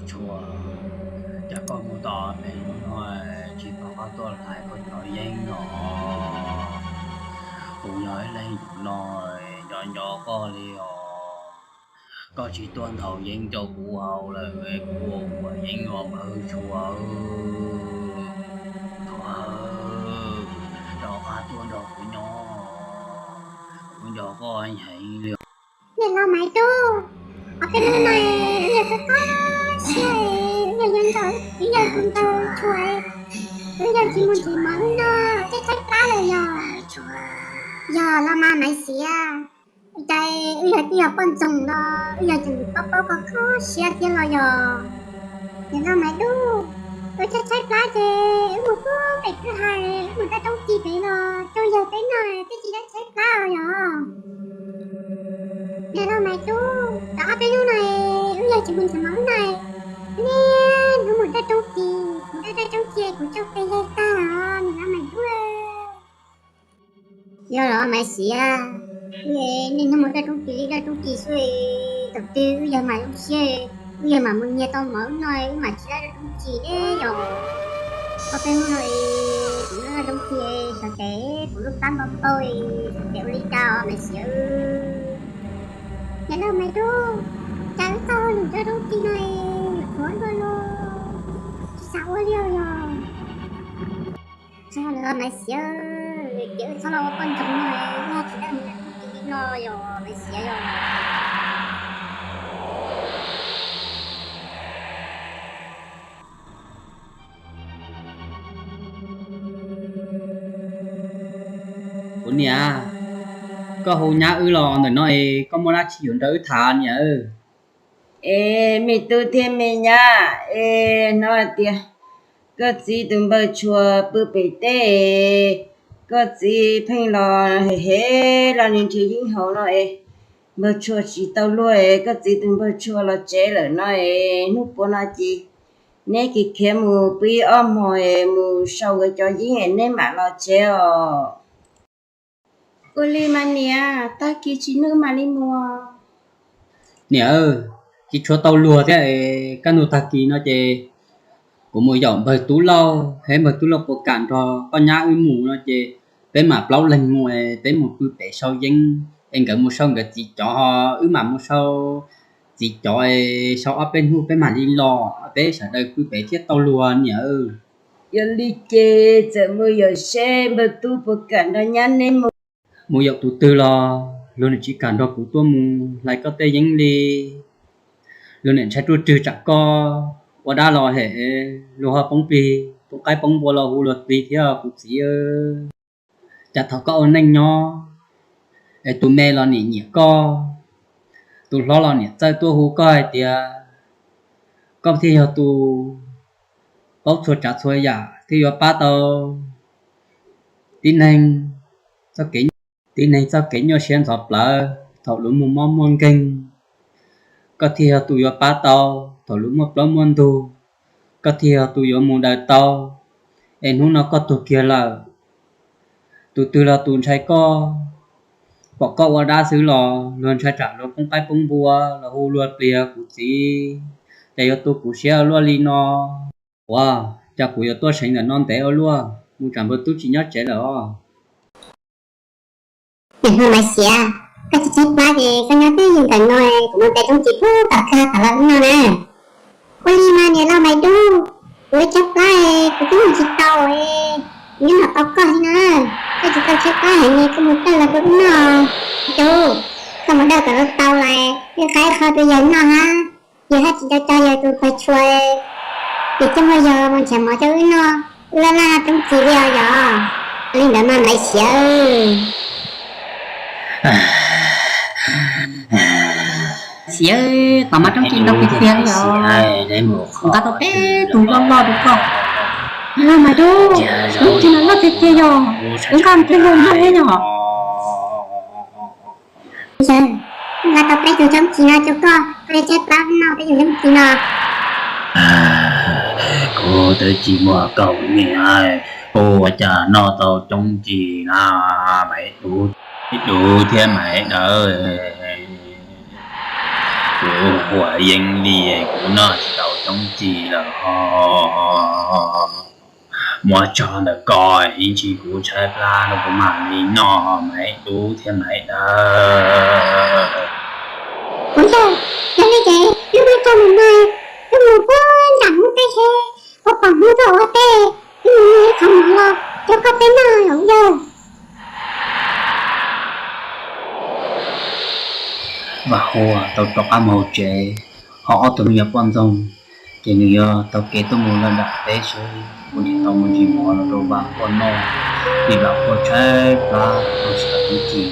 Tshua, cas koj mus tom pem no tsis pom qab tuaj hlais koj cov yeeb no? Kuv yog ib leeg no nco nco koj li os. Koj tsis tuaj ntaus yeeb rau kuv haus lawm, kuv ua kuv yeeb no npawg Tshua. Tshua, rov qab tuaj nrog kuv nyob, kuv nco koj heev li. Niam laus Maiv Tub, ob peb hnub no wb yawg tuaj siab, wb yawg nco wb yawg tus npawg Tshua, wb yawg tsis mus tsis mov wb no, wb tshaib tshaib plab lawm yog. Yog los mas Maiv Xiav, cas wb yawg twb yog poj ntxoog no, wb yawg tseem paub paub kho kho siab thiab los yog. Niam laus Maiv Tub, wb tshaib tshaib plab ces wb mus puag pem kwj ha, wb mus daj roob kis pem los rau yawg peb noj, twb tsis tshaib tshaib plab os yog. Niam laus Maiv Tub, tau ob peb hnub no wb yawg tsis mus nrhiav mov wb no, niaj hnub mus daj roob kis, mus daj daj roob kis kuv tsaug pes yawg tag os niam laus Maiv Tub. Yog los Maiv Xiav, niaj hnub mus daj roob kis li daj roob kis xwb, thaum twg wb yawg mam zoo siab, wb yawg mam mus nyiag tau mov wb no, wb mam tsis daj roob kis thiab yog. Ob peb hnub no kuv noj daj roob kis sawv daws kuv lub plab npau npau, sawv daws ua li cas os Maiv Xiav. Niam laus Maiv Tub, cas wb tau lwm daj roob kis no yuav tuav luaj luaj, tsis xav ua li os yog. Txhob los Maiv Xiav, ces wb txhob los ua poj ntxoog no, wb tsis daj roob kis li no yog Maiv Xiav yog. Kuv niam, koj hu nyab wb los ntawm no es koj muaj dab tsi yuav nrog wb tham niam? Es me tub thiab me nyab, es hnov hais tias koj txiv tus npawg Tshua pw pem teb, koj txiv pheej los hem hem los nws nrhiav yeeb haus no es npawg Tshua tsis tau luag es koj txiv tus npawg Tshua los tsev lawm no es hnub puav no ces neb khiav khiav mus pw ib ob hmos es mus sau nkawd cov yeeb es neb mam los tsev os. Ua li mas niam, tag kis tsis nug mam li mus. Niam, tsis tshuav tau luag thiab es kaj ntug tag kis no ces kuv mus yaum npawg Tub Lauj, es npawg Tub Lauj puas kam nrog koj nyab wb mus no ces peb mam plaub leeg mus es peb mus pw pem sau yeeb es nkawd mus sau nkawd txiv cov ho wb mam mus sau txiv cov es sau ob peb hnub peb mam li los, peb sawv daws pw pem thiaj tau luag niam. Yog li ces txawm mus yaum seb npawg Tub puas kam nrog nyab neb mus. Mus yaum tus twg los luag niam tsis kam nrog kuv tuaj mus hlais koj tej yeeb li. Luag niam ntshai ruaj rwg tsam koj ua dab los hem, luag ho poob plig, poob qaib poob npua los hu luag plig thiab kuv txiv. Cas thaum koj ua neej nyob es tus me los niam nyiam koj, tus hlob los niam txawj tuaj hu koj hais tias koj thiaj yog tus paub txhua tsav txhua yam thiaj yuav pab tau tib neeg, tib neeg txoj kev nyuaj siab ntxhov plawv thaum lawv muaj mob muaj nkeeg. Koj thiaj yog tus yuav pab tau thaum lawv muaj plaub muaj ntug. Koj thiaj yog tus yuav mus daws tau, es hnub no koj tuag kiag lawm, tus twg los tus ntshai koj, pom koj ua dab xwb los luag ntshai tsam luag poob qaib poob npua los hu luag pliag kuv txiv, ces yuav tu kuv siab ua luaj li no. Ua cas kuv yuav tuaj seev ntawm no ntev ua luaj, mus tsam npawg Tub tsis nyob tsev lawm os. Niam hlob Maiv Xiav, koj tsis tshaib plab ces koj nyob twj ywm ntawm no, kuv mus pem roob kis puag tom kawg tom lawm no na. Ua li mas niam laus Maiv Tub, kuv tshaib plab, kuv twb mus tsis tau, kuv nyob no tos koj li na. Koj tsis tau tshaib plab heev li koj mus tawm los rau wb noj. Tub, koj mus dawj kom tau lais, wb qaib qho rau yawg noj hab. Yawg hab tsis tau coj yawg tus pawg tshua, ces coj muaj yawg mus nrhiav mov rau wb noj, wb laj laj roob kis li os yog. Li ntawd mas Maiv Xiav. Xiav, tom mas roob kis ntau kawg tiag li os. Kuv nqa tau peb tug loj loj rau koj. Maiv Tub, roob kis no loj tiag tiag yog, wb nqa mus rau yawg noj thiab yog. Yawg, nqa tau peb tug roob kis no rau koj, koj tshaib plab no peb tug roob kis no. Kuv twb tsis muaj kaum me, kuv ua cas noj tau roob kis na, Maiv Tub, Tub thiab Maiv Dawb. Kuv huam yeeb li, kuv noj tsis tau Coob ci lawm ho, muab tso ntawm ko, ib ntsis kuv tshaib plab no kuv mam li noj, Maiv Tub thiab Maiv Dawb. Kuv yawg, yog li ces wb muab tso mus na, wb mus puag nram Hmoob teb seb puas pom Hmoob tuaj ua teb, wb mus nug ib qho mov los rau koj peb noj los yawg. Vam Huas tau rov qab mus hauv tsev, ho ob tug me nyuam poj ntxoog ces nws yuav taug kev tuaj mus lawm nram teb seb puas tau mus ntsis mov los rau Vam Huas noj, vim Vam Huas tshaib plab noj tsis tau ib txhis.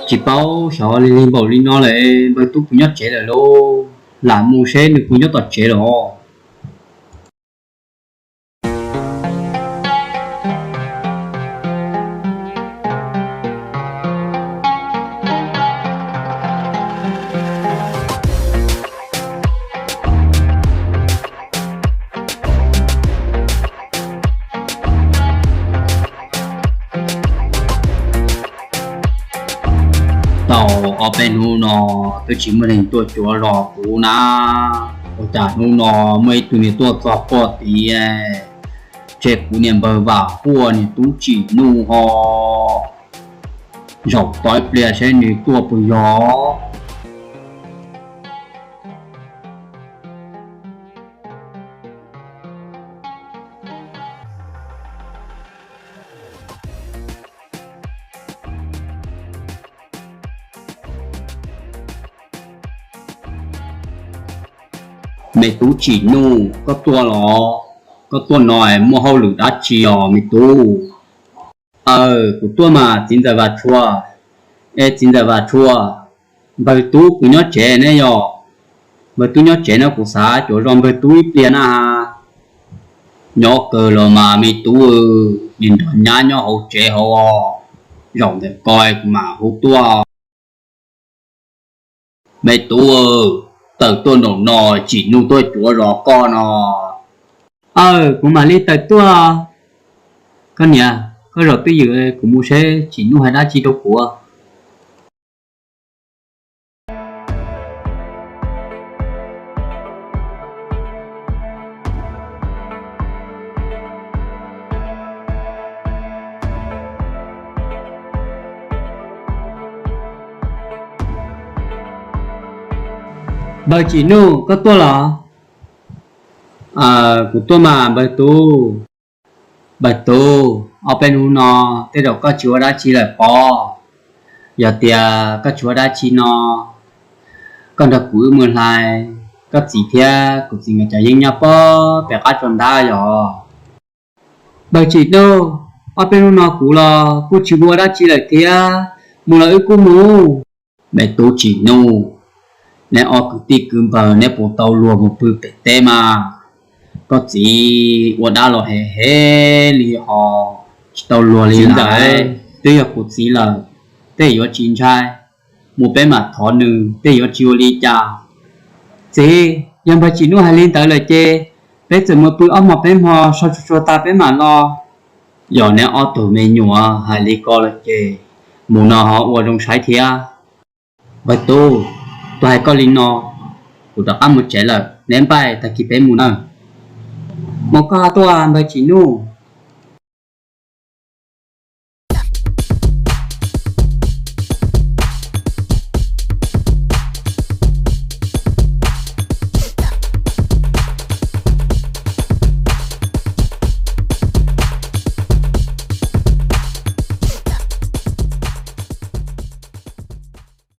Tsis paub xyov lig lig npaum li no lawm, npawg Tub puas nyob tsev lawm lauj? Lam mus seb nws puas nyob tom tsev lawm os. Tau ob peb hnub no twb tsis muaj neeg tuaj cuav zos kuv na, ua cas hnub no muaj ib tug niag tuaj txog pog tid, tseg kuv niag npawg Vam Huas niag tub Tsim Nuj ho. Zaum tos ib pliag seb nws tuaj puas yog. Me tub Tsim Nuj, koj tuaj los? Koj tuaj no muaj hauj lwm dab tsi os me tub? Aw, kuv tuaj mas txiv ntxawm Vam Tshua. Es txiv ntxawm Vam Tshua, npawg Tub puas nyob tsev ne yog? Npawg Tub nyob tsev no kuv xav cuav zos npawg Tub ib pliag na. Nyob kawg los mas me tub, niag nrog nyab nyob hauv tsev hauv os. Zaum ntawm ko kuv mam hu tuaj. Me tub, tawm tuaj nraum no, Tsim Nuj tuaj cuav zos koj no. Aw, kuv mam li tawm tuaj. Koj niam, koj zaum twj ywm, kuv mus seb Tsim Nuj hais dab tsi rau kuv. Npawg Tsim Nuj, koj tuaj los? Kuv tuaj mas npawg Tub. Npawg Tub, ob peb hnub no tej zaum koj tsis ua dab tsi lawm pob? Yog tias koj tsis ua dab tsi no, koj nrog kuv wb mus hlais, koj txiv thiab kuv txiv nkawd cov yeeb nyob pob pem qab tsuas ntab yog. Npawg Tsim Nuj, ob peb hnub no kuv los kuj tsis ua dab tsi lawm thiab, mus los wb kuj mus. Me tub Tsim Nuj, neb ob kwv tij kwv npawg neb puas tau luag mus pw pem teb mas? Koj txiv ua dab los hev hev li ho tsis tau luag li lawm. Twb yog kuv txiv lawm, tej yuav tsis ntshai, mus peb mam thov nws, tej yuav tsis ua li cas. Txiv, yog npawg Tsim Nuj hais li ntawd lawm ces peb txawm mus pw ob hmo peb hmo so tsuag tsuag tas peb mam los. Yog neb ob tug me nyuam hais li ko lawm ces mus no ho ua zoo saib thiab. Npawg Tub, tuaj hais koj li no, kuv rov qab mus tsev lawm, neb npaj tag kis peb mus nawb. Mus koj ho tuaj npawg Tsim Nuj.